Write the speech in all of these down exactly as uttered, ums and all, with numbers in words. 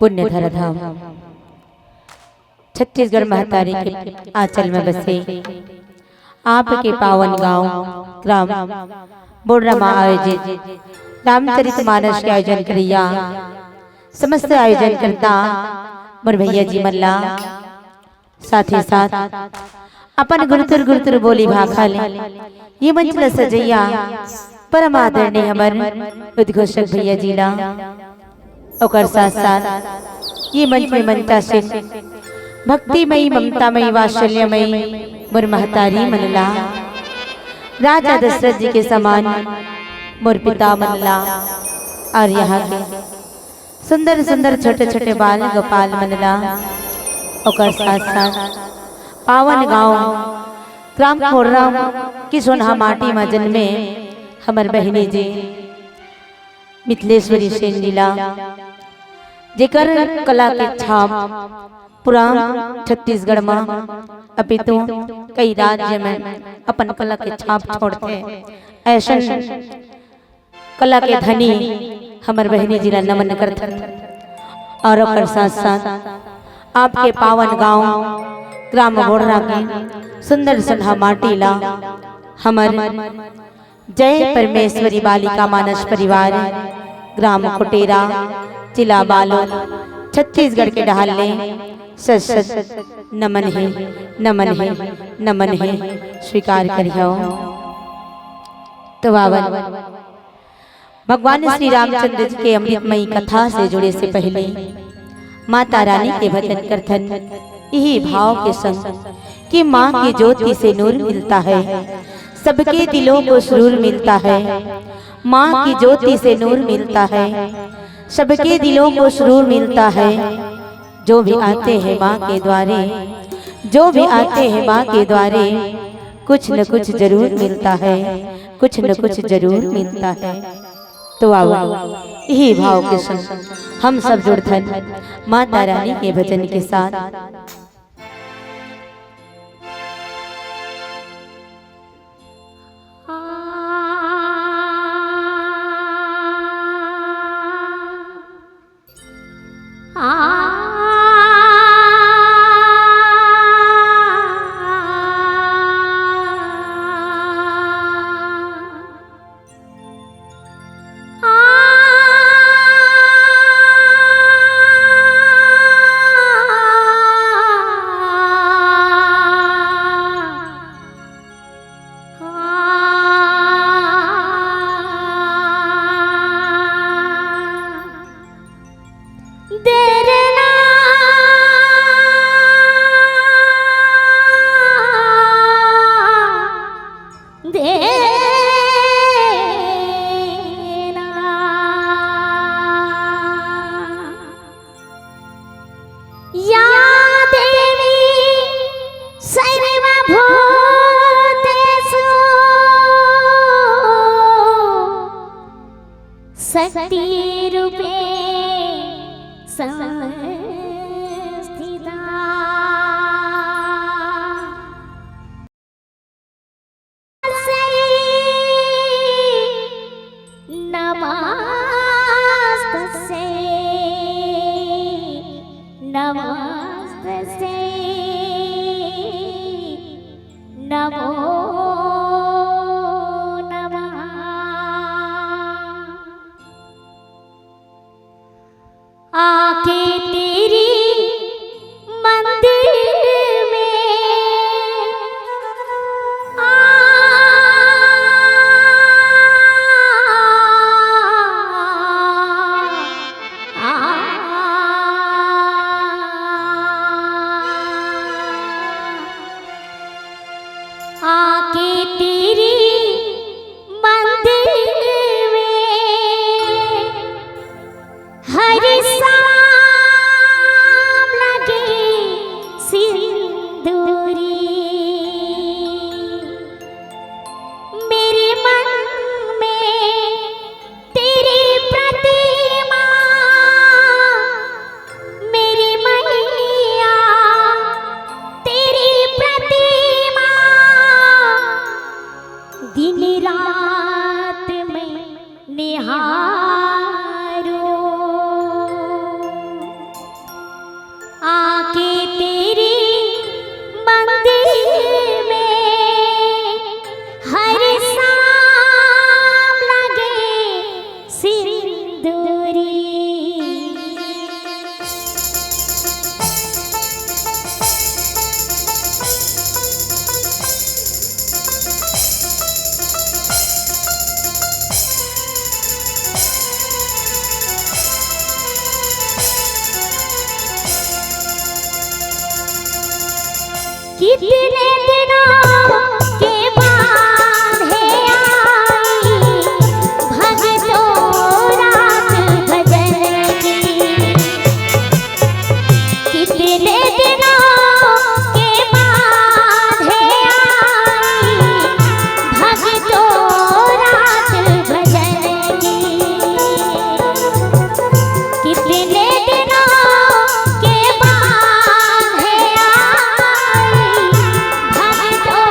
पुण्य धरा धाम छत्तीसगढ़ महतारी के आंचल में बसे आपके पावन गांव ग्राम बोड़रा में आयोजित रामचरित मानस के आयोजन करइया समस्त आयोजनकर्ता मोर भैया जी मन ला, साथ ही साथ अपन गुरतुर गुरतुर बोली भाखा ले ये मंच ल सजइया परम आदरणीय हमर उद्घोषक भैया जी ला, ओकर साथ साथ ये मंच में मंचासीन भक्तिमयी, ममतामयी, वात्सल्यमयी मोर महतारी मन ला, राजा दशरथ जी के समान मोर पिता मन ला, और यहाँ के सुंदर सुंदर छोटे छोटे बाल गोपाल मन ला, ओकर साथ साथ पावन गांव ग्राम खोड़रा की सोनहा माटी म जन्मे हमर बहिनी जी मिथिलेश्वरी सेन जी ला, जेकर कला के छाप पूरा छत्तीसगढ़ म अपितु कई राज्य में अपन कला के छाप छोड़थे। ऐसन कला के धनी हमर बहिनी जी ला नमन करथन, और ओकर साथ साथ आपके पावन गांव ग्राम बोड़रा के सुंदर सोनहा माटी ला हमर जय परमेश्वरी बालिका मानस परिवार, ग्राम कोटेरा, जिला बालोद, छत्तीसगढ़ के डहार ले सत सत नमन हे, नमन हे, नमन हे, स्वीकार करिहव। तो बावन भगवान श्री रामचंद्र जी के अमृतमयी कथा से जुड़े से पहले माता रानी के भजन करथन इही भाव के संग कि माँ की ज्योति से नूर मिलता है, सबके दिलों को सुरूर मिलता है। माँ की ज्योति से नूर मिलता है, सबके दिलों को सुरूर मिलता है। जो भी आते हैं माँ के द्वारे, जो भी आते हैं माँ के द्वारे, कुछ न कुछ जरूर मिलता है, कुछ न कुछ जरूर मिलता है। तो आओ, इही भाव के संग हम सब जुड़थन माता रानी के भजन के साथ। या देवी सर्वभूतेषु शक्तिरूपे संस्थिता। नमस्तस्यै, नमस्तस्यै, नमो नमः। आके तेरी मंदिर में आ, आ, आके तेरी मंदिर में हर साल कितने दिनों के बाद है आई भक्तों रात भजन की। कितने दिनों के बाद है आई भक्तों रात भजन की। कितने दिनों के बाद है आई भक्तों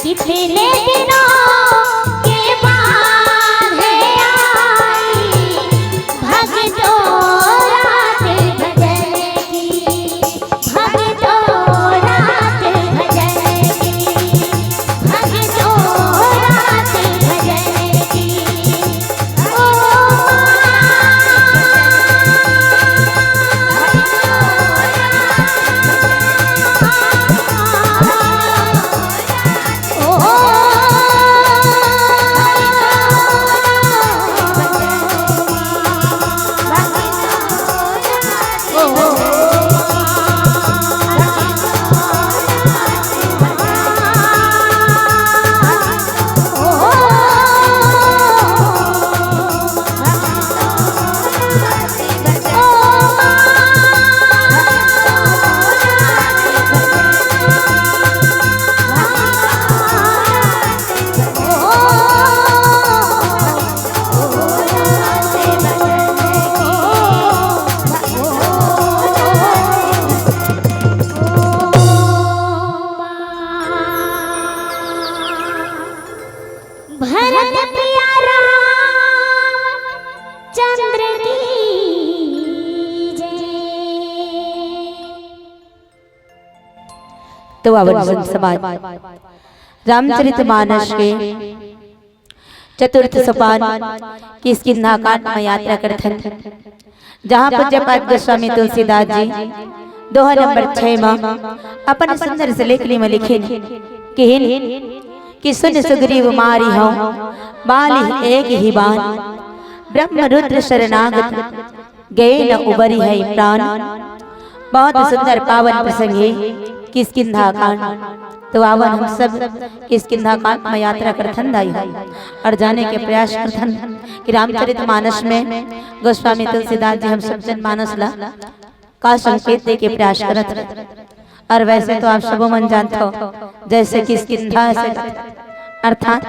कितने दिनों के बाद है आई भक्तों रात भजन की, भक्तों रात भजन की, भक्तों रात भजन की। भरत प्रिया रामचंद्र की जय। तो आवन संत समाज, रामचरित मानस के चतुर्थ सोपान किष्किंधा कांड म यात्रा करथन, जहाँ पूज्यपाद गोस्वामी तुलसीदास जी दोहा नंबर छह म अपन सुंदर से लेखनी म लिखिन, किहिन कि सुन सुग्रीव मारिहौं बालि एक ही बान, ब्रह्म रुद्र शरणागत गए न उबरिहै प्रान। बहुत सुंदर पावन प्रसंग है किष्किंधा कांड। तो आवन हम सब किष्किंधा कांड म यात्रा करथन दाई हो, अउ जाने के प्रयास करथन कि रामचरित मानस म गोस्वामी तुलसीदास जी हम सब जनमानस ला का संकेत दे के प्रयास करत हे। अउ वैसे तो आप सबो मन जानथो, जैसे किष्किंधा से अर्थात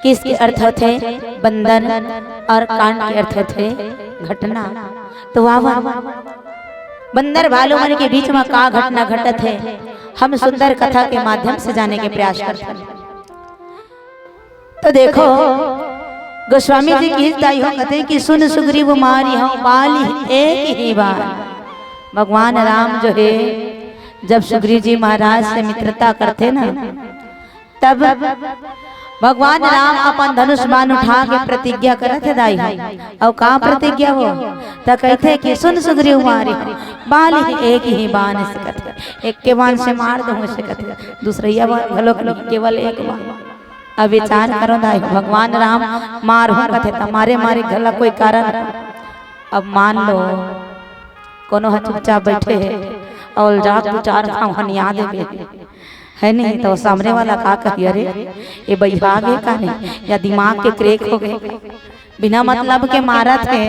किष्कि अर्थ होथे बंदर अउ कांड के अर्थ होथे घटना। तो आवन बंदर भालू मन के बीच म का घटना घटत हे, हम सुंदर कथा के माध्यम से जाने के प्रयास करथन। तो देखो, गोस्वामी जी किहिस दाई हो कथे कि सुन सुग्रीव मारिहौं बालि एक ही बान। भगवान राम जो हे, जब सुग्रीव जी महाराज से मित्रता करथे ना, तब भगवान राम अपन धनुष बाण उठा के प्रतिज्ञा करत हे दाई हो। अउ का प्रतिज्ञा हो? त कहिथे कि सुन सुग्रीव मारिहौं बालि एक ही बान से कथे, एक के बाण से मार दूं से कथे, दूसरइया बाण घलोक नहीं, केवल एक बाण। अब विचार करो दाई, भगवान राम मारहूं कथे त मारे मारे घला कोई कारण। अब मान लो कोनो ह चुपचाप बइठे हे अउ जाके दू चार घांव हनिया देबे, हे नहीं, त सामने वाला का कही, अरे ये बइहा गे का नहीं, या दिमाग के क्रैक हो गे, बिना मतलब के मारत हे,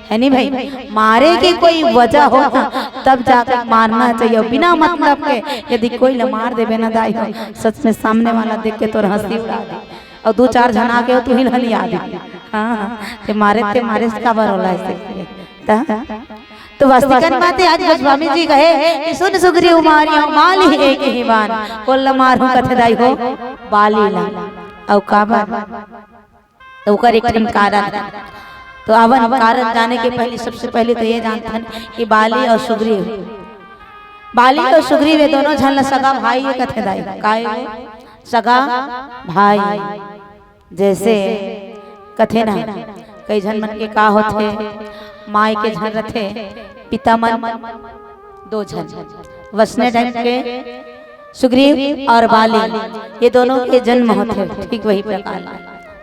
हे नहीं भाई? मारे के कोई वजह हो ना, तब जाके मारना चाहिए। बिना मतलब के यदि कोई ला मार देबे ना दाई हो, सच में सामने वाला देख के तोर हंसी उड़ा दे, अउ दू चार झन आके तू ही हनिया दे। हाँ, हाँ, ते मारे ते मारे से काबर होला ऐसे? त तो वास्तविकन बात हे, आज गोस्वामी जी कहे कि सुन सुग्रीव मारिहौं बालि एक ही बान, कोन ला मारहूं कथे दाई हो? बालि ला। अउ काबर? त ओकर एक ठन कारण हे। तो आवन कारण जाने के पहली, सबसे पहली तो ये जानथन कि बालि अउ सुग्रीव, बालि अउ सुग्रीव ये दोनों झन ला सगा भाई ये कथे दाई। काय वो? सगा भाई। जैसे कथे ना, कई झन मन के का होथे, माय के झन रथे, पिता मन दो झन। वसने टाइप के सुग्रीव अउ बाली, ये दोनों के जन्म होथे। ठीक वही प्रकार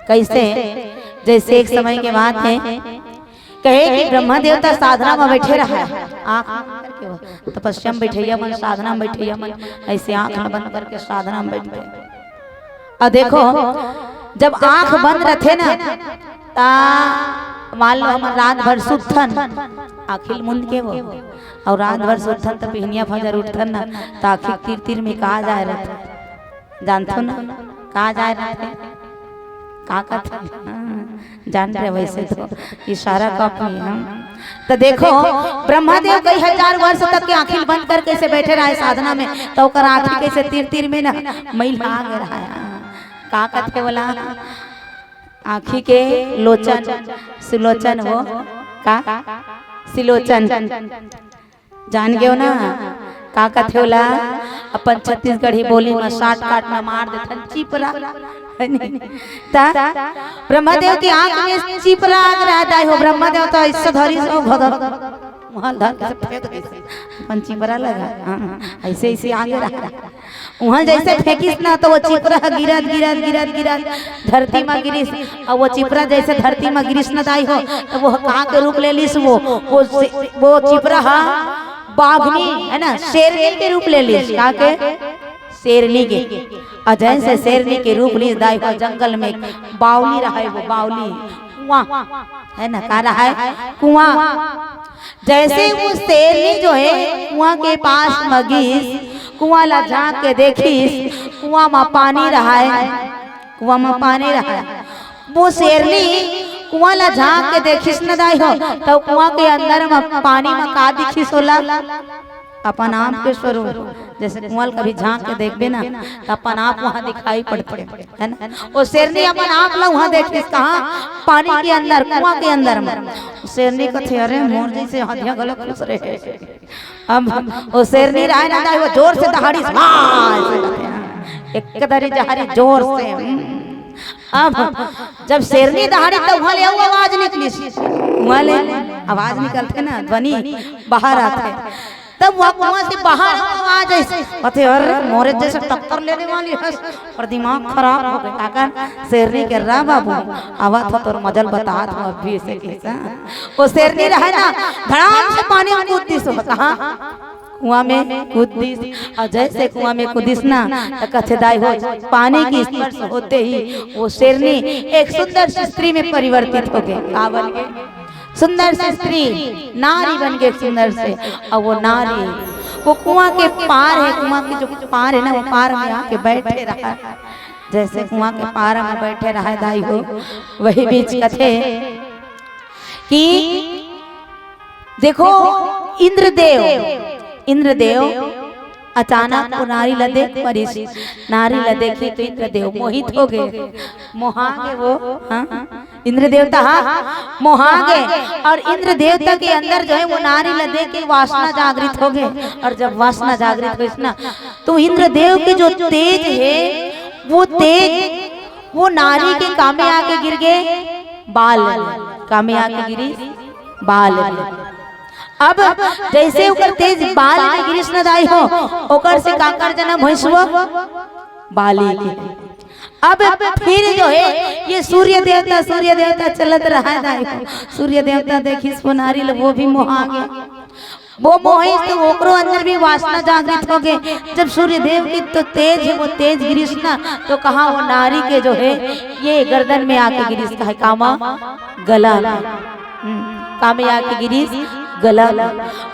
कइसे, जैसे एक समय के बात हे, कहे कि ब्रह्मा देवता साधना म बइठे रहय, आँख बंद करके, वो तपस्या म बइठइया मन, साधना म बइठइया मन, अइसे आँख ल बंद करके साधना म बइठथे। अउ देखो, जब आँख बंद रथे ना, ता मान लो हमन रात भर सुतथन, आँखी ल मूंद के वो, अउ रात भर सुतथन, त बिहनिया फजर उठथन ना, त आँखी तीर तीर में का जाय रथे, जानथो ना, का जाय रथे, का कथे? हाँ। जान रहे वैसे तो इशारा काफी है। तो देखो, ब्रह्मा देव कई हजार वर्ष तक के आँखी बंद करके ऐसे बैठे रहे साधना में, तो ओकर आँखी कैसे तीर तीर में ना मैल आ गए रहा है। का कथे बोला? आँखी के लोचन, सुलोचन हो का? सिलोचन। जान गयो ना? का कथे ओला? अपन छत्तीसगढ़ी बोली में shortcut में मार देथन चिपरा। है नी? ता ब्रह्मदेव के आँख में चिपरा आग रहा दाई हो। ब्रह्मदेव तो ऐसे धरी सो भदर। वहाँ धर के फेंक दे। अपन चिपरा लगा। हाँ, ऐसे, ऐसे आगे रहा। वहाँ जैसे फेंकिस ना, तो वो चिपरा गिरत, गिरत, गिरत, गिरत धरती में गिरिस। और वो चिपरा जैसे धरती में गिरिस ना दाई हो, तो वो कहाँ के रूप ले लिस? वो, वो से-, वो चिपरा हा बाघनी, है ना, शेरनी के रूप ले लिस। का के? शेरनी के। और जैसे शेरनी के रूप लिस दाई हो, जंगल में बावली रहे, वो बावली कुआं, है ना, का रहे? कुआं। जैसे वो शेरनी जो है कुआं के पास में गिस, कुआं ला झांक के देखिस, कुआं में पानी रहे, कुआं में पानी रहे। वो शेरनी कुआं ला झांक के देखिस न दाई हो, तो कुआं के अंदर में पानी में का दिखिस ओला? अपन आप के स्वरूप। जैसे कुआं ला कभी झांक के देखबे ना, तो अपन आप वहाँ दिखाई पड़थे, है ना? वो शेरनी अपन आप ला वहाँ देखिस, कहाँ? पानी के अंदर, कुआं के अंदर में। शेरनी कथे, "अरे, मोर जैसे हदिया गलत खुश रहे।" अब वो शेरनी रहे ना दाई, वो जोर से दहाड़िस, "हाँ!" ऐसे करथे, हाँ। एक दरी जहारी जोर से। हम्म। अब जब शेरनी दहाड़ी, तब वहाँ ले आऊ आवाज निकलिस, वहाँ ले आवाज निकलथे ना, ध्वनि बाहर आथे, तब वहाँ कुआं से बाहर आवाज ऐसे, कथे, "अरे, मोरे जैसे टक्कर लेने वाली है।" और दिमाग खराब हो गए। काकर? शेरनी के, "रा बाबू, आवा तो तोर मजल बतात हो अभी," ऐसे कैसा। वो शेरनी रहे ना, धड़ाम से पानी में कूद दिस हो। कहाँ? कुआं में कूद दिस। और जैसे कुआं में कूदिस ना, तो कथे दाई हो, पानी की स्पर्श होते ही वो शेरनी एक सुंदर सी स्त्री में परिवर्तित हो गए। का बन गए? सुंदर सी स्त्री, नारी बन गए सुंदर से। और वो नारी, वो कुआं के पार है, कुआं के जो पार है ना, वो पार में आके बैठे रहा। जैसे कुआं के पार में बैठे रहा दाई हो, वही बीच कथे कि देखो, इंद्रदेव, इंद्रदेव अचानक वो नारी ला देख परिस, नारी ला देखी तो इंद्रदेव मोहित हो गए, मोहा गए वो, हाँ, इंद्र देवता, हाँ, मोहा गए। और इंद्र देवता के अंदर जो है वो नारी ला देख के वासना जागृत हो गए। और जब वासना जागृत होइस ना, तो इंद्रदेव के जो तेज है, वो तेज वो नारी के कामे आके गिर गए, बाल, कामे आके गिरिस, बाल। अब जैसे ओकर तेज बाल में गिरिस न दाई हो, ओकर से काकर जन्म होइस वो? बाली के। अब फिर जो है ये सूर्य देवता, सूर्य देवता चलत रहा है दाई हो। सूर्य देवता देखिस वो नारी ल, वो भी मोहा गए। वो मोहिस तो ओकरो अंदर भी वासना जागृत हो गए। जब सूर्य देव की तो तेज है, वो तेज गिरिस ना, तो कहा वो नारी के जो है ये गर्दन में आके गिरिस, कहे कामा गला में। हम्म, कामे आके गिरिस गला में।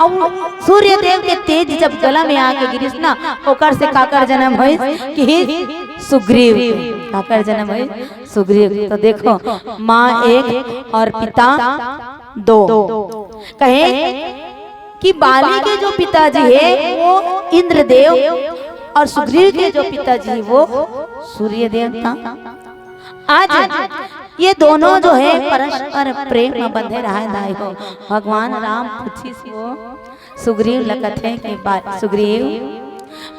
और वो सूर्य देव के तेज जब गला में आके गिरिस ना, ओकर से काकर जन्म होइस कि सुग्रीव। काकर जन्म होइस? सुग्रीव। तो देखो, माँ एक और पिता दो। कहे कि बाली के जो पिताजी है वो इंद्रदेव और सुग्रीव के जो पिताजी है वो सूर्य देवता। आज ये दोनों जो है परस्पर प्रेम में बंधे रहे दाई हो। भगवान राम पूछिस वो सुग्रीव ल कथे कि बा-, सुग्रीव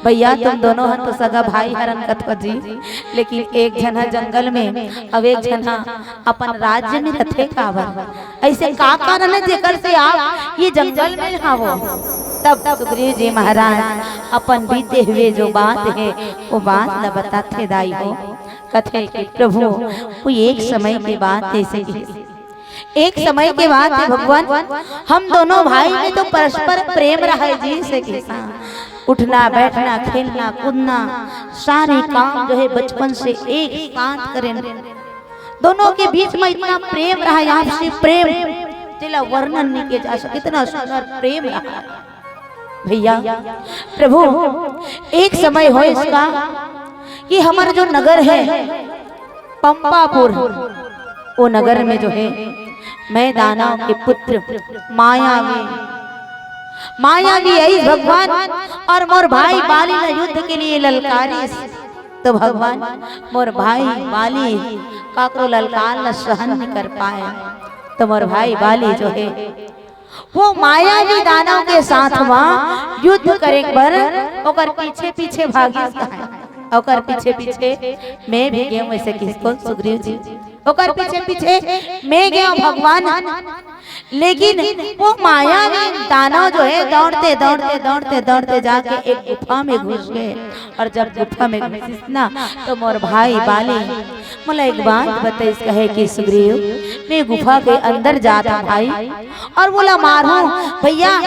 भैया, तुम दोनों हन तो सगा भाई हरन कथो जी, लेकिन एक झन ह जंगल में, अब एक झन ह अपन राज्य में रथे काबर? ऐसे का कारण है जेकर से आप ये जंगल में हवो? तब सुग्रीव जी महाराज अपन बीते हुए जो बात है, वो बात ल बताथे दाई हो। कथे कि प्रभु, वो एक समय की बात ऐसे की, एक समय के बात है भगवान, हम दोनों भाई में तो परस्पर प्रेम रहे जी से के साथ। उठना, बैठना, खेलना, कूदना, सारे काम जो है बचपन से एक साथ करें। दोनों के बीच में इतना प्रेम रहा, आपसी प्रेम, तेला वर्णन नहीं किया जा सकता, इतना सुंदर प्रेम रहा। भैया, प्रभु, एक समय होइस का कि हमर जो नगर है पंपापुर, ओ नगर में जो है, मैं दानव के पुत्र मायावी, मायावी आइस भगवान, और मोर भाई बाली ला युद्ध के लिए ललकारिस। तो भगवान, मोर भाई बाली काकरो ललकार ला सहन नहीं कर पाए। तो मोर भाई बाली जो है, वो मायावी दानव के साथ मा युद्ध करे बर ओकर पीछे पीछे भागिस। ओकर पीछे पीछे मैं भी गेंव, वैसे किसको सुग्रीव जी, ओकर पीछे पीछे मैं गेंव भगवान। लेकिन वो मायावी दानव जो है, दौड़ते दौड़ते दौड़ते दौड़ते जाके एक गुफा में घुस गए। और जब गुफा में घुसिस ना, तो मोर भाई बाली मोला एक बात बताइस, कहे कि सुग्रीव, मैं गुफा के अंदर जात हूँ भाई, और मोला मारहूँ भैया।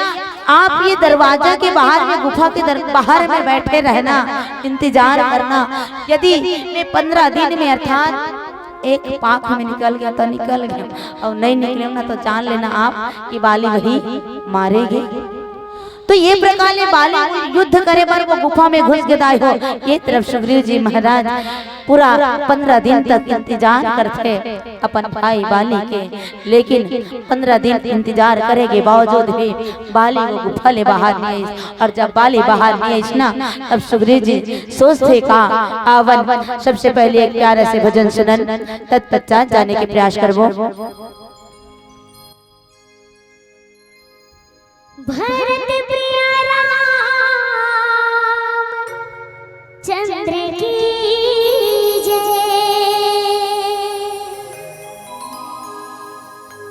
आप ये दरवाजा के बाहर में, गुफा के दर-, बाहर में बैठे रहना, इंतजार करना। यदि मैं पंद्रह दिन में, अर्थात एक पाख में निकल गेंव तो निकल गेंव, और नहीं निकलेंव ना तो जान लेना आप कि बाली वही मारे गे। तो ये प्रकार ले बाली युद्ध करे बर वो गुफा में घुस गे दाई हो। ये तरफ सुग्रीव जी महाराज पूरा पंद्रह दिन तक इंतजार करथे अपन भाई बाली के, लेकिन पंद्रह दिन इंतजार करे के बावजूद भी बाली वो गुफा ले बाहर नहीं आइस। और जब बाली बाहर नहीं आइस ना, तब सुग्रीव जी सोचथे का, आवन, सबसे पहले एक प्यारा से भजन सुनन, तत्पश्चात जाने के प्रयास करबो। भरत प्रिय राम चंद्र की जय।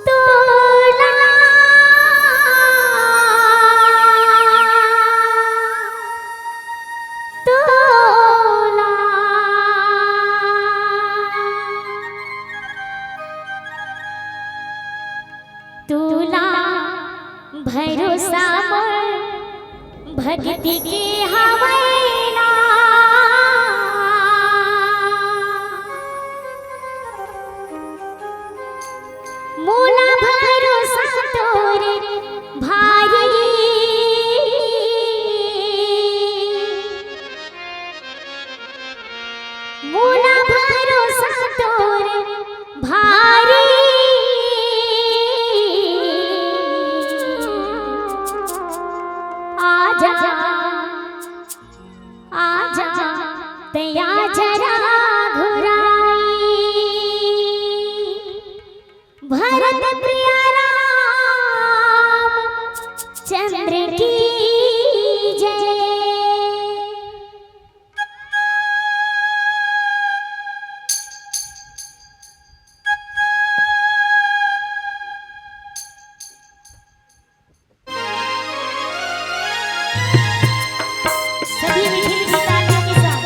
तोला, तोला, तोला भरोसा मोर भक्ति के हवय ना। मोला भरोसा तोरे भारी, मोला भरोसा तोरे भारी। आजा, आजा, तैया जरा घुराई। भरत प्रिय राम चंद्र की जय। सभी मीठी मीठी तालियों के साथ।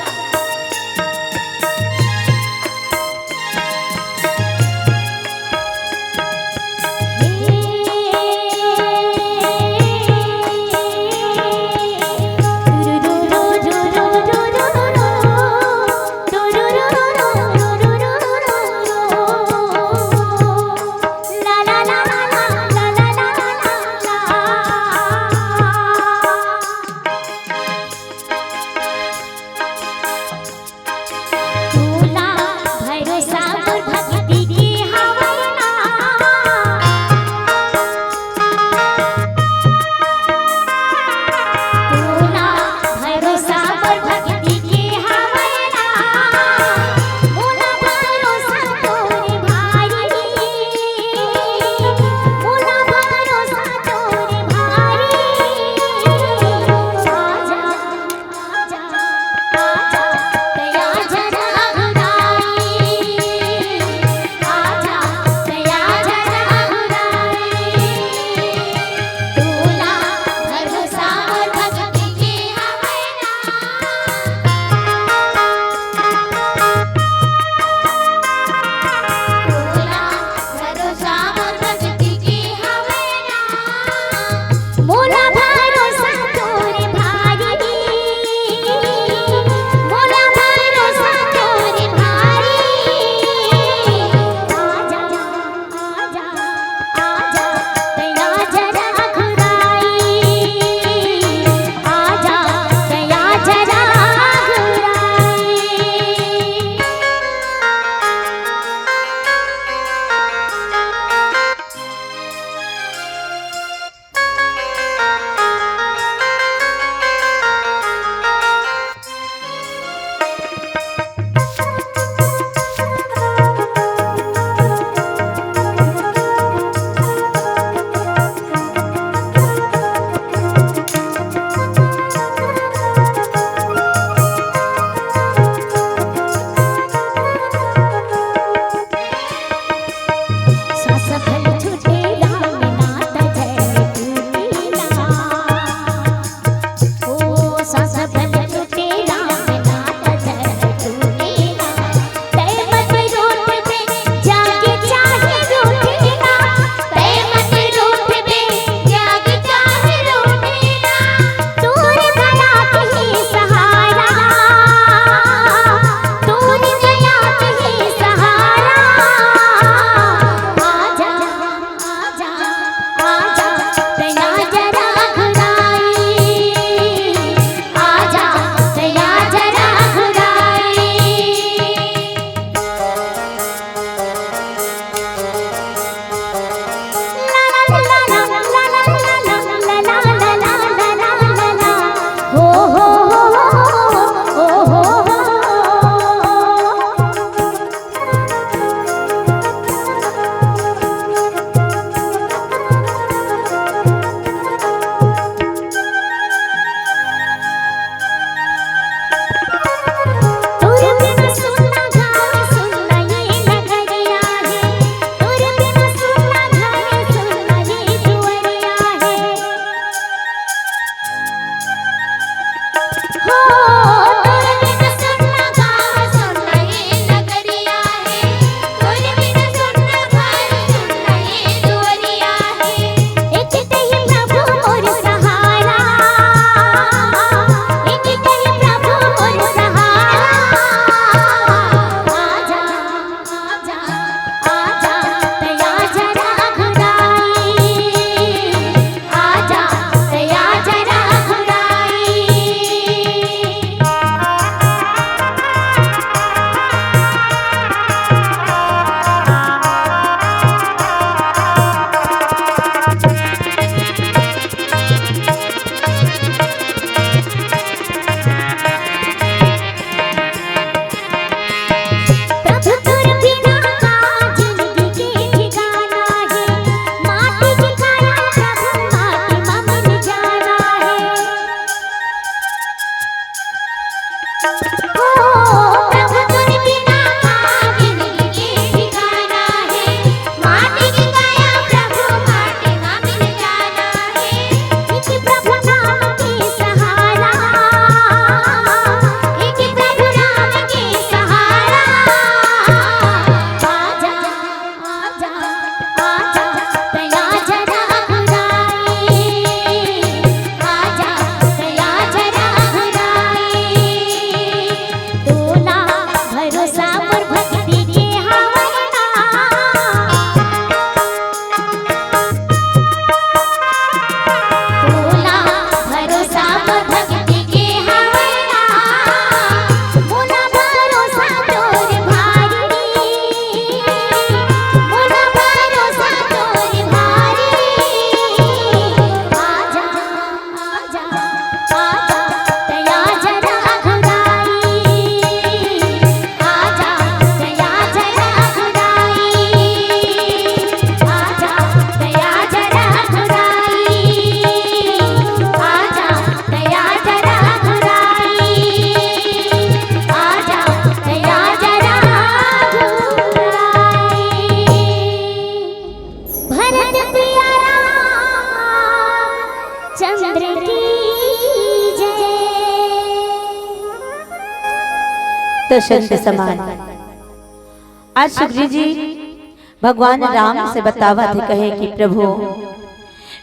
मोर भक्ति के हवय ना। तोला भरोसा मोर भक्ति के हवय ना। मोला भरोसा तोर भारी। मोला भरोसा तोर भारी। आजा, आजा, आजा, तैया जरा घुराई। आजा, तैया जरा घुराई। आजा, तैया जरा घुराई। आजा, तैया जरा घुराई। आजा, तैया जरा घुराई। भरत प्रिया रामचंद्र की जय। दशरथ समान। आज सुग्रीव जी भगवान राम से बतावत हे, कहे कि प्रभु,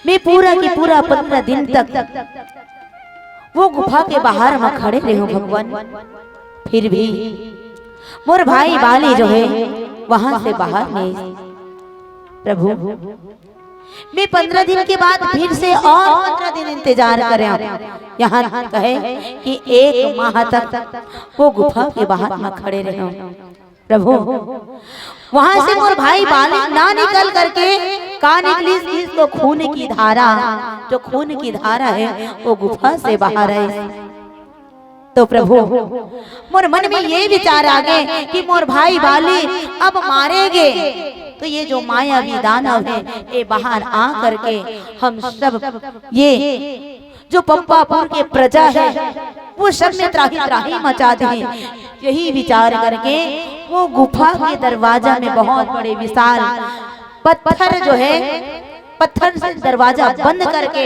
मैं पूरा की पूरा पन्द्रह दिन तक वो गुफा के बाहर म खड़े रहेंव भगवान, फिर भी मोर भाई बाली जो हे वहां से बाहर नहीं। प्रभु, मैं पन्द्रह दिन के बाद फिर से और पन्द्रह दिन इंतजार करेंव। यहां कहे कि एक माह तक वो गुफा के बाहर म खड़े रहेंव। प्रभु, वहां से मोर भाई बाली ना निकल करके का निकलिस, तो खून की धारा, जो खून की धारा हे वो गुफा से बाहर आइस। तो प्रभु, मोर मन में ये विचार आ गे कि मोर भाई बाली अब मारे गे, तो ये जो मायावी दानव हे, ये बाहर आ करके हम सब, ये जो पंपापुर के प्रजा हे, वो सब में त्राही त्राही मचा देही। यही विचार करके वो गुफा के दरवाजा में बहुत बड़े विशाल पत्थर जो हे, पत्थर से दरवाजा बंद करके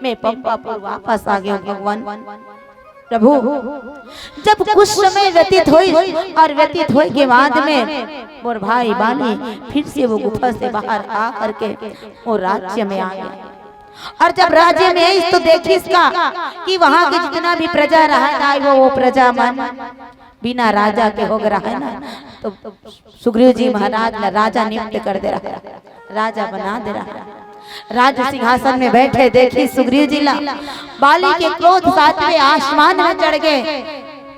मैं पंपापुर वापस आ गेंव भगवान। प्रभु, जब कुछ समय व्यतीत होइस और व्यतीत होय के बाद में मोर भाई बाली फिर से वो गुफा से बाहर आ करके वो राज्य में आ गे। और जब राज्य में आइस तो देखिस का कि वहां के जितना भी प्रजा रहत हे, वो, वो प्रजा मन बिना राजा के होगे रहय ना, तो सुग्रीव जी महाराज ला राजा नियुक्त कर दे रहय, राजा बना दे रहय। राज सिंहासन में बैठे देखिस सुग्रीव जी ला, बाली के क्रोध सातवें आसमान में चढ़ गे।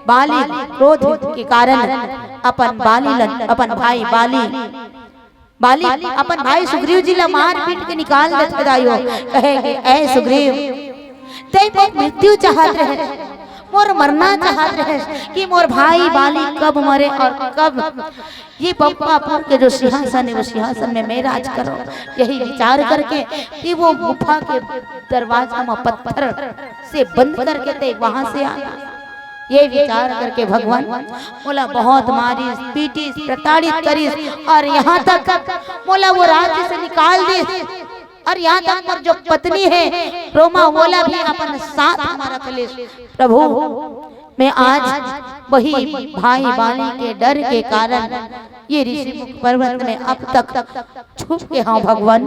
बाली क्रोध के कारण अपन बाली ला, अपन भाई बाली, बाली अपन भाई सुग्रीव जी ला मार पीट के निकाल देथे दाई हो। कहे कि ऐ सुग्रीव, तैं मोर मृत्यु चाहत रहे, मोर मरना चाहत रहे कि मोर भाई बाली कब मरे और कब ये पंपापुर के जो सिंहासन हे, वो सिंहासन में मैं राज करूं। यही विचार करके कि वो गुफा के दरवाजा में पत्थर से बंद करके तैं वहां से आना। ये विचार करके भगवान मोला बहुत मारिस, पीटिस, प्रताड़ित करिस और यहां तक मोला वो राज्य से निकाल दिस और यहां तक मोर जो पत्नी हे रोमा, वोला भी अपन साथ में रख लिस। प्रभु, मैं आज वही भाई बाली के डर के कारण ये ऋषिमुख पर्वत में अब तक छुप के हंव भगवान।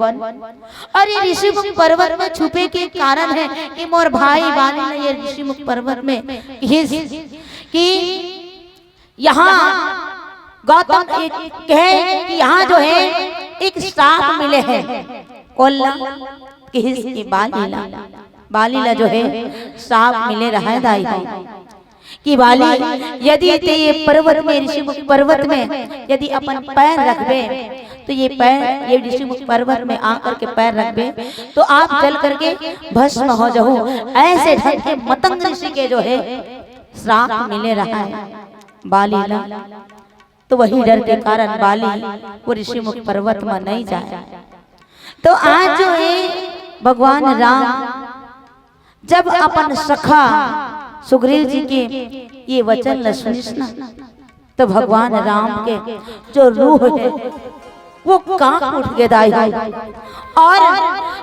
और ये ऋषिमुख पर्वत में छुपे के कारण हे कि मोर भाई बाली ला ये ऋषिमुख पर्वत में घिस कि यहां गौतम एक कहे कि यहां जो हे एक श्राप मिले हे। कोन ला? घिस कि बाली ला, बाली ला जो हे श्राप मिले रहय दाई हो। कि बाली, यदि तैं ये पर्वत में, ऋषिमुख पर्वत में यदि अपन पैर रखबे, तो ये पैर, ये ऋषिमुख पर्वत में आकर के पैर रखबे, तो आप जल करके भस्म हो जाहू। ऐसे ढंग के मतंग ऋषि के जो हे श्राप मिले रहय बाली ला, तो वही डर के कारण बाली वो ऋषिमुख पर्वत में नहीं जाय। तो आज जो हे भगवान राम जब अपन सखा सुग्रीव जी के ये वचन ल सुनिस ना, तो भगवान राम के जो रूह हे वो कांप उठ गे दाई हो। और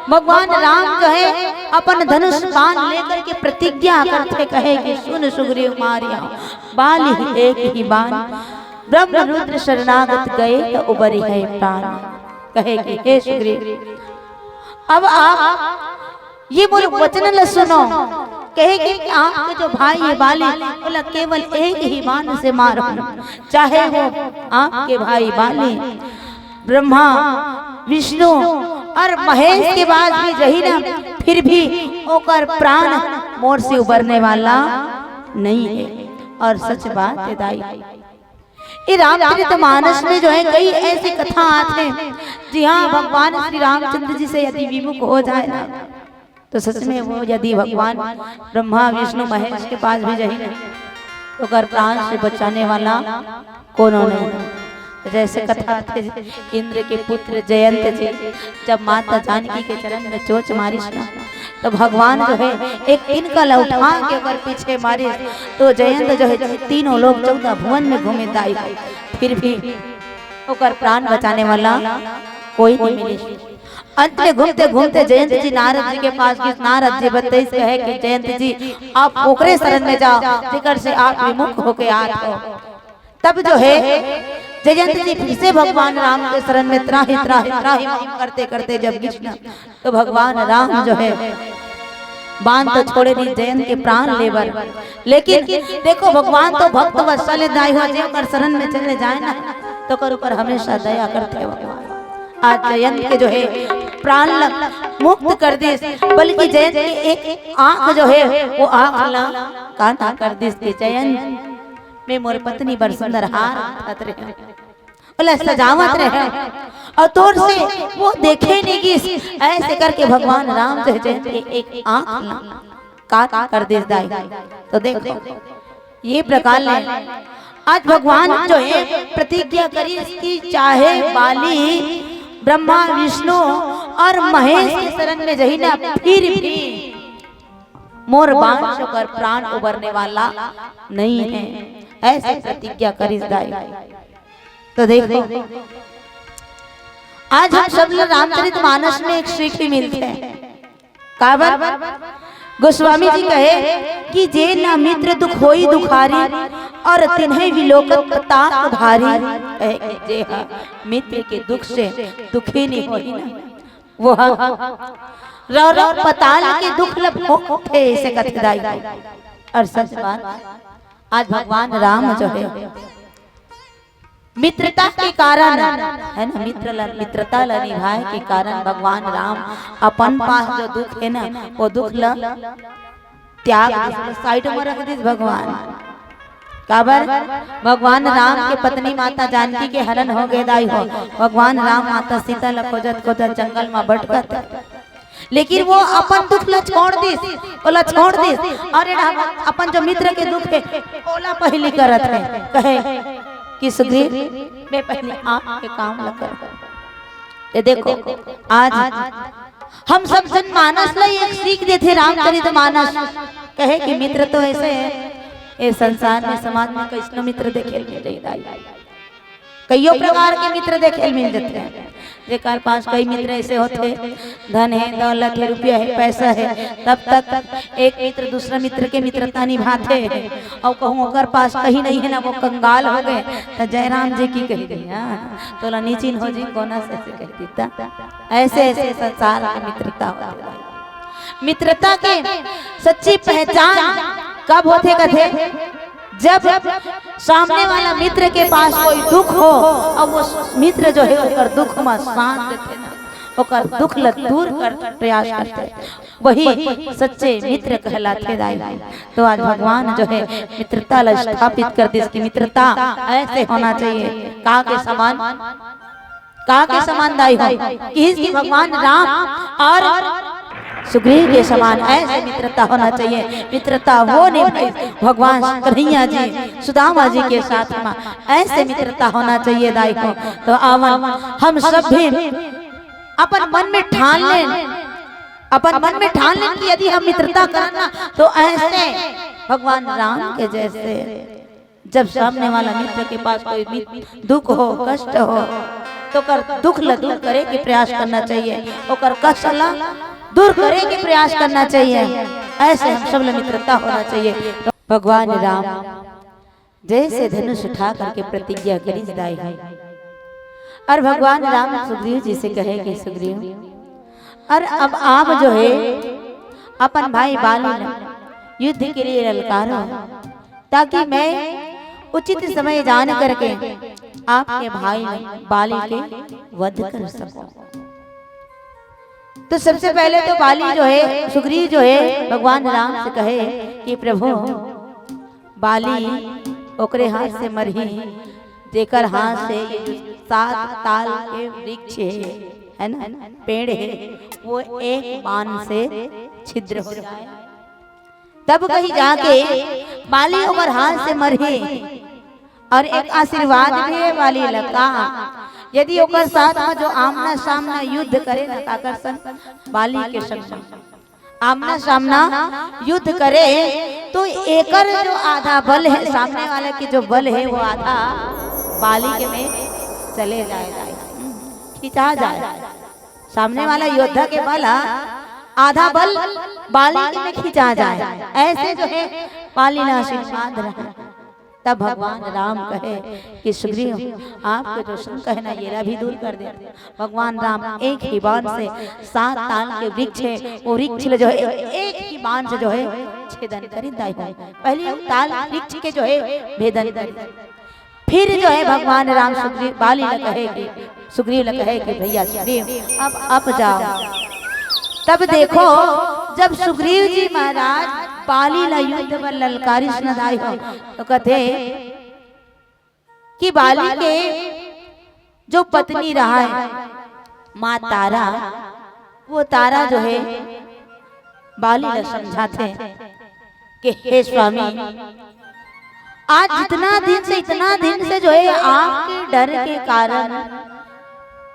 भगवान राम जो हे अपन धनुष बाण लेकर के प्रतिज्ञा करथे, कहे कि सुन सुग्रीव मारिया बाली एक ही बाण, ब्रह्म रुद्र शरणागत गए तो उबरिहै प्राण। कहे कि हे सुग्रीव, अब आप ये मोर वचन ल सुनो कहे कि आपके जो भाई हे बाली, ओला केवल एक ही बाण से मारो, चाहे वो आपके भाई बाली ब्रह्मा, विष्णु और महेश के पास भी जही ना, फिर भी ओकर प्राण मोर से उबरने वाला नहीं है। और सच बात हे दाई, ये रामचरित मानस में जो है कई ऐसी कथा आथे, जिहाँ भगवान श्री रामचंद्र जी से यदि विमुख हो जाए ना, तो सच में वो यदि भगवान ब्रह्मा विष्णु महेश के पास भी जाही ना, तो ओकर प्राण से बचाने वाला कोनो नहीं। तो जैसे कथा थे, इंद्र के पुत्र जयंत जी जब माता जानकी के चरण में चोंच मारिस ना, तो भगवान जो है एक तिनका ला उठा के ओकर पीछे मारिस, तो जयंत जो है तीनों लोक चौदह भुवन में घूमे दाई, फिर भी ओकर प्राण बचाने वाला कोई नहीं मिलिस। अंत में घूमते घूमते जयंत जी नारद जी के पास गिस। नारद जी बतइस, कहे कि जयंत जी, आप ओकरे शरण में जाओ जेकर से आप विमुख होके आत हो। तब जो है जयंत जी फिर से भगवान राम के शरण में त्राहि त्राहि त्राहि माम करते करते जब गिस ना, तो भगवान राम जो है बाण तो छोड़े नहीं, जयंत के प्राण ले बर। लेकिन देखो, भगवान तो भक्त वत्सल हे दाई हो, जे ओकर शरण में चले जाए ना, तो ओकर ऊपर हमेशा दया करथे भगवान। आज जयंत के जो है प्राण ल-, मुक्त कर दिस, बल्कि जयंत के एक आंख जो है, वो आंख ला काना कर दिस कि जयंत, मैं मोर पत्नी बर सुंदर हार धरत रहेंव, ओला सजावत रहेंव, और तोर से वो देखे नहीं गिस। ऐसे करके भगवान राम जो है जयंत के एक आंख ला कान कर दिस दाई। तो देखो, ये प्रकार ले आज भगवान जो है प्रतिज्ञा करिस कि चाहे बाली ब्रह्मा, विष्णु और महेश के शरण में जही ना, फिर भी मोर बाण से ओकर प्राण उबरने वाला नहीं है, ऐसे प्रतिज्ञा करिस दाई। तो देखो, आज हम सब ला रामचरित मानस में एक सीख ही मिलथे। काबर? गोस्वामी जी कहे कि जे ना मित्र दुख होई दुखारी, और तिन्हें विलोकत ताप भारी। कहे कि जे हा मित्र के दुख से दुखी नहीं होई ना, वो हा रौ रौ पताल के दुख ल भोगथे, ऐसे कथे दाई। और सच बात, आज भगवान राम जो है मित्रता के कारण, है ना, मित्र ल-, मित्रता ला निभाए के कारण भगवान राम अपन पास जो दुख है ना, वो दुख ला त्याग दिस, साइड में रख दिस भगवान। काबर? भगवान राम के पत्नी माता जानकी के हरण हो गे दाई हो। भगवान राम माता सीता ला खोजत खोजत जंगल में भटकत, लेकिन वो अपन दुख ला छोड़ दिस, ओला छोड़ दिस, और एड़ा अपन जो मित्र के दुख है, ओला पहली करत है, कहे कि सुग्रीव, मैं पहली आपके काम ला कर। ये देखो, आज हम सब जनमानस ला एक सीख देथे रामचरित मानस, कहे कि मित्र तो ऐसे है, ये संसार में, समाज में कैसनो मित्र देखे नहीं जाई दाई। कइयो प्रकार के मित्र देखे ल मिल जथे। जेकर पास कई मित्र ऐसे होथे, धन है, दौलत है, रुपया है, पैसा है, तब तक एक मित्र दूसरा मित्र के मित्रता निभाथे, अउ कहूँ ओकर पास कहीं नहीं है ना, वो कंगाल हो गए, तो जयराम जी की कही दी, हाँ, तोला नीचिन हो जी, कोना से ऐसे कह देता। ऐसे ऐसे संसार में मित्रता होथे। मित्रता के सच्ची पहचान कब होथे कथे? जब सामने वाला मित्र के पास कोई दुख हो और वो मित्र जो है ओकर दुख में साथ देथे ना, ओकर दुख ल दूर कर प्रयास करथे, वही सच्चे मित्र कहलाथे दाई। तो आज भगवान जो है मित्रता ल स्थापित कर दिस कि मित्रता ऐसे होना चाहिए, का के समान, का के समान दाई हो, किहिस कि भगवान राम और सुग्रीव के समान ऐसे मित्रता होना चाहिए। मित्रता वो निभाई भगवान कन्हैया जी सुदामा जी के साथ में, ऐसे मित्रता होना चाहिए दाई हो। तो आवन हम सब भी अपन मन में ठान लें, अपन मन में ठान लें कि यदि हम मित्रता करना तो ऐसे भगवान राम के जैसे। जब सामने वाला मित्र के पास कोई भी दुख हो, कष्ट हो, तो ओकर दुख ल दूर करे के प्रयास करना चाहिए, ओकर कष्ट ल दूर करे के प्रयास करना चाहिए। ऐसे हम सब ल मित्रता होना चाहिए। तो भगवान राम जैसे धनुष उठा करके प्रतिज्ञा करिस दाई है, और भगवान राम सुग्रीव जी से कहे कि सुग्रीव, और अब आप जो है अपन भाई बाली ल युद्ध के लिए ललकारो, ताकि मैं उचित समय जान करके आपके भाई बाली के वध कर सकूं। तो सबसे पहले तो बाली जो है, सुग्रीव जो है, भगवान राम से कहे कि प्रभु, बाली ओकरे हाथ से मरही, जेकर हाथ से ये जो सात ताल के वृक्ष है, है ना, पेड़ है, वो एक बाण से छिद्र हो जाए। तब कहीं जाके बाली ओकर हाथ से मरही। और एक आशीर्वाद भी है बाली ला, यदि ओकर साथ में जो आमना सामना युद्ध करे ना, काकर संग, बाली के संग आमना सामना युद्ध करे, तो एकर जो आधा बल है, सामने वाले के जो बल है, वो आधा बाली के में चले जाए, खिंचा जाए। सामने वाला योद्धा के बल, आधा बल बाली के में खिंचा जाए, ऐसे जो है बाली ला आशीर्वाद रहे। तब भगवान राम कहे कि सुग्रीव, आपके जो शंका है ना, येला भी दूर कर दे। भगवान राम एक ही बाण से, सात ताल के वृक्ष है, वो वृक्ष ले जो है एक ही बाण से जो है छेदन करी दाई हो। पहले ताल वृक्ष के जो है भेदन करी, फिर जो है भगवान राम सुग्रीव बाली ला कहे कि सुग्रीव ला कहे कि भैया सुग्रीव, अब अब जाओ। तब देखो, जब सुग्रीव जी महाराज बाली ला युद्ध बर ललकारी सुनदाई हो, तो कहते कि बाली के जो पत्नी रहा है माँ तारा, वो तारा जो है बाली ला समझाथे कि हे स्वामी, आज जितना दिन से, इतना दिन से जो है आपके डर के कारण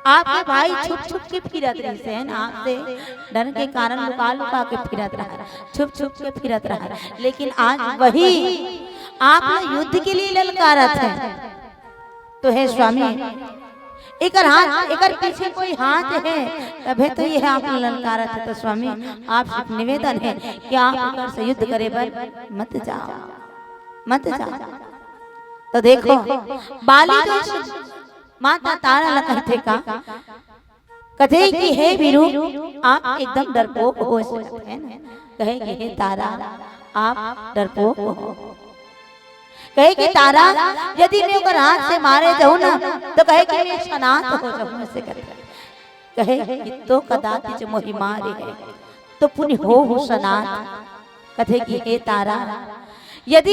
आपके भाई छुप छुप के फिरत रहिस हे ना, आपसे डर के कारण लुका लुका के फिरत रहा, छुप छुप के फिरत रहा, लेकिन आज वही आप ला युद्ध के लिए ललकारत हे। तो हे स्वामी, एकर हाथ, एकर पीछे कोई हाथ है, तभे तो ये आप ला ललकारत हे। तो स्वामी, आपसे निवेदन है कि आप एकर से युद्ध करे बर मत जाओ, मत जाओ। तो देखो, बाली जो माता तारा ला कहथे का, कथे कि हे वीरू, आप एकदम डरपोक हो सकत हे ना। कहे कि हे तारा, आप डरपोक हो। कहे कि तारा, यदि मैं ओकर हाथ से मारे जाऊं ना, तो कहे कि मैं सनाथ हो जाऊं, ऐसे कहथे। कहे कि तो कदाचिच मोहि मारे है, तो पुनि होहु सनाथ। कथे कि हे तारा, यदि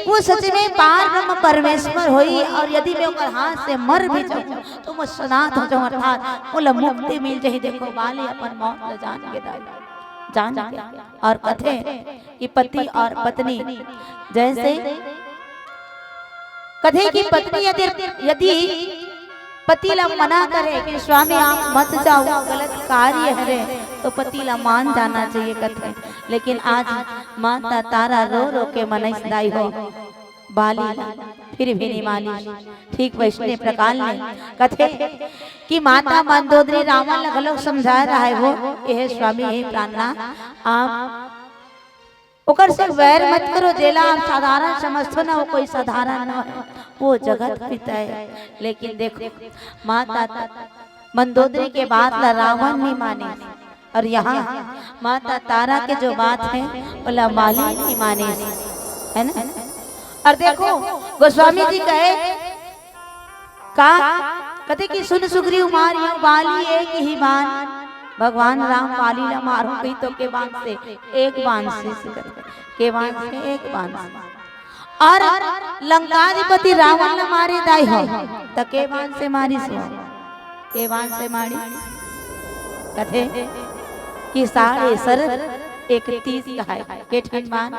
वो सच में पार ब्रह्म परमेश्वर होही और यदि मैं ओकर हाथ से मर भी जाऊं, तो मैं सनाथ हो जाऊं, अर्थात मोला मुक्ति मिल जाही। देखो, बाली अपन मौत ला जान के दाई, जान के। और कथे कि पति और पत्नी जैसे, कथे कि पत्नी यदि, यदि पति ला मना करे कि स्वामी आप मत जाओ, गलत कार्य हरे, तो पति ला मान जाना चाहिए कथे। लेकिन आज माता तारा रो रो के मनाइस दाई हो बाली ला, फिर भी नहीं मानिस। ठीक वैसने प्रकार ले कथे कि माता मंदोदरी रावण ला घलो समझाए रहा है वो, कि हे स्वामी, हे प्राणनाथ, आप ओकर से वैर मत करो, जेला आप साधारण समझथो ना, वो कोई साधारण न है, वो जगत पिता है। लेकिन देखो, माता मंदोदरी के बात ला रावण नहीं माने, और यहाँ माता तारा के जो बात है, ओला बाली नहीं माने, है ना? और देखो, गोस्वामी जी कहे, का कथे कि सुन सुग्रीव मारियो बाली एक ही बाण, भगवान राम बाली ला मारो कही तो के बाण से, एक बाण से, के बाण से, एक बाण से। और लंकाधिपति रावण ला मारे दाई हो, त के बाण से मारिस हो, के बाण से मारी, कथे कि साढ़े सर इकतीस का है, के ठन बाण,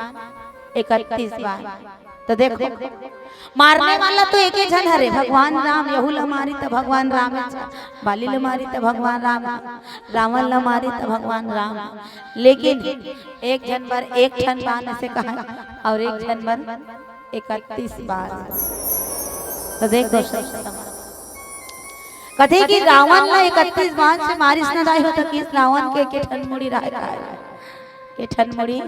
इकतीस बाण। तो देखो, मारने वाला तो एके झन हरे, भगवान राम। यहू ला मारी त भगवान राम, बाली ला मारी त भगवान राम, रावण ला मारी त भगवान राम। लेकिन एक झन बर एक ठन बाण से कहा और एक झन बर इकतीस बाण। तो देखो, कथे कि रावण ला इकतीस बाण से मारिस न दाई हो, त किस रावण के के ठन मुड़ी रहे, के ठन मुड़ी,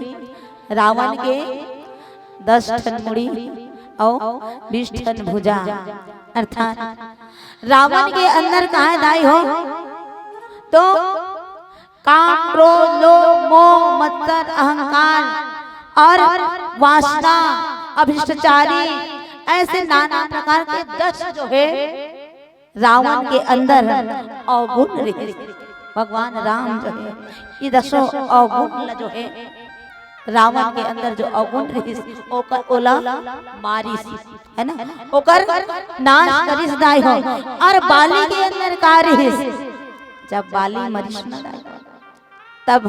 रावण के दस ठन मुड़ी अउ बीस ठन भुजा, अर्थात रावण के अंदर कहा दाई हो, तो काम, क्रोध, लोभ, मोह, मत्सर, अहंकार, और वासना, अभिष्टचारी, ऐसे नाना प्रकार के दस जो है रावण के अंदर अवगुण रहिस। भगवान राम जो है ये दसों अवगुण ल जो है रावण के अंदर जो अवगुण रहिस ओकर ओला मारिस, है ना, ओकर नाश करिस दाई हो। और बाली के अंदर का रहिस? जब बाली मरिस ना दाई हो, तब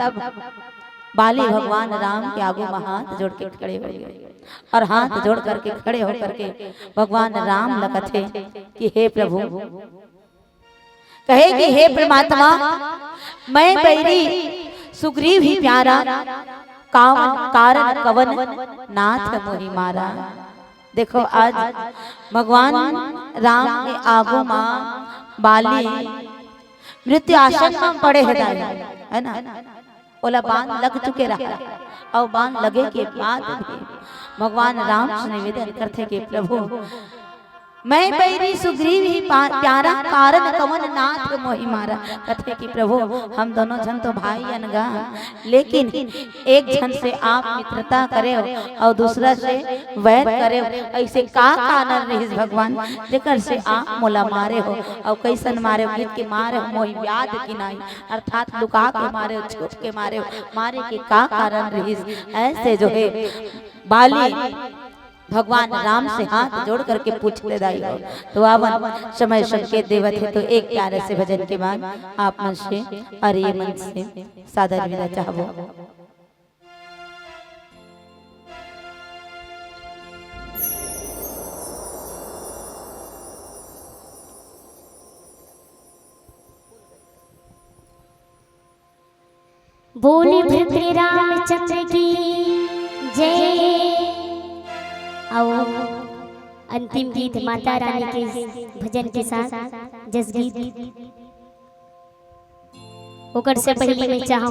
बाली भगवान राम के आगू में हाथ जोड़ के खड़े हो गए और हाथ जोड़ करके खड़े होकर के भगवान राम ल कथे कि हे प्रभु, कहे कि हे परमात्मा, मैं बैरी सुग्रीव ही प्यारा, कावन कारण कवन नाथ मोहि मारा। देखो आज भगवान राम के आगू मा बाली मृत्यु आसन मा पड़े हे दाई, है ना, ओला बाण लग चुके रहा, अउ बाण लगे के बाद भी भगवान राम से निवेदन करथे कि प्रभु, मैं बैरी सुग्रीव ही पा-, प्यारा, कारण कवन नाथ मोहि मारा। कथे कि प्रभु, हम दोनों झन तो भाई अन गा, लेकिन एक झन से आप मित्रता करेव अउ दूसरा से वैर करेव, ऐसे का कारण रहिस भगवान, जेकर से आप मोला मारे हो? अउ कैसन मारे हो? गिद्ध के मारे हो, मोहि व्याध कीन्हाई, अर्थात लुका के मारे हो, छुप के मारे हो, मारे के का कारण रहिस? ऐसे जो है बाली भगवान राम से हाथ जोड़ करके पूछथे दाई हो। तो आवन समय संकेत देवत हे, तो एक प्यारे से भजन के बाद आप मन से और ये मन से सादर विदा चाहबो। बोले भद्र रामचंद्र की जय। अउ अंतिम गीत माता रानी के भजन के साथ जस गीत, ओकर से पहले मैं चाहूँ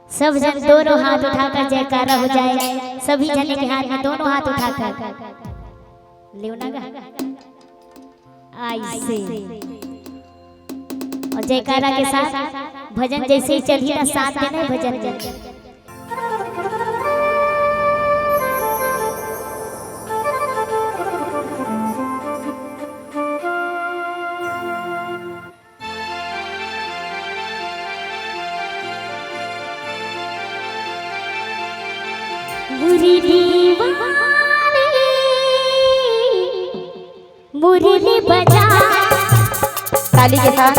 सब जन दोनों हाथ उठाकर जयकारा हो जाए, सभी जने के हाथ में दोनों हाथ उठाकर लेवना गा। ऐसे। और जयकारा के साथ भजन जैसे ही चली ना, साथ देना है भजन में। मुरली बजा। ताली के साथ।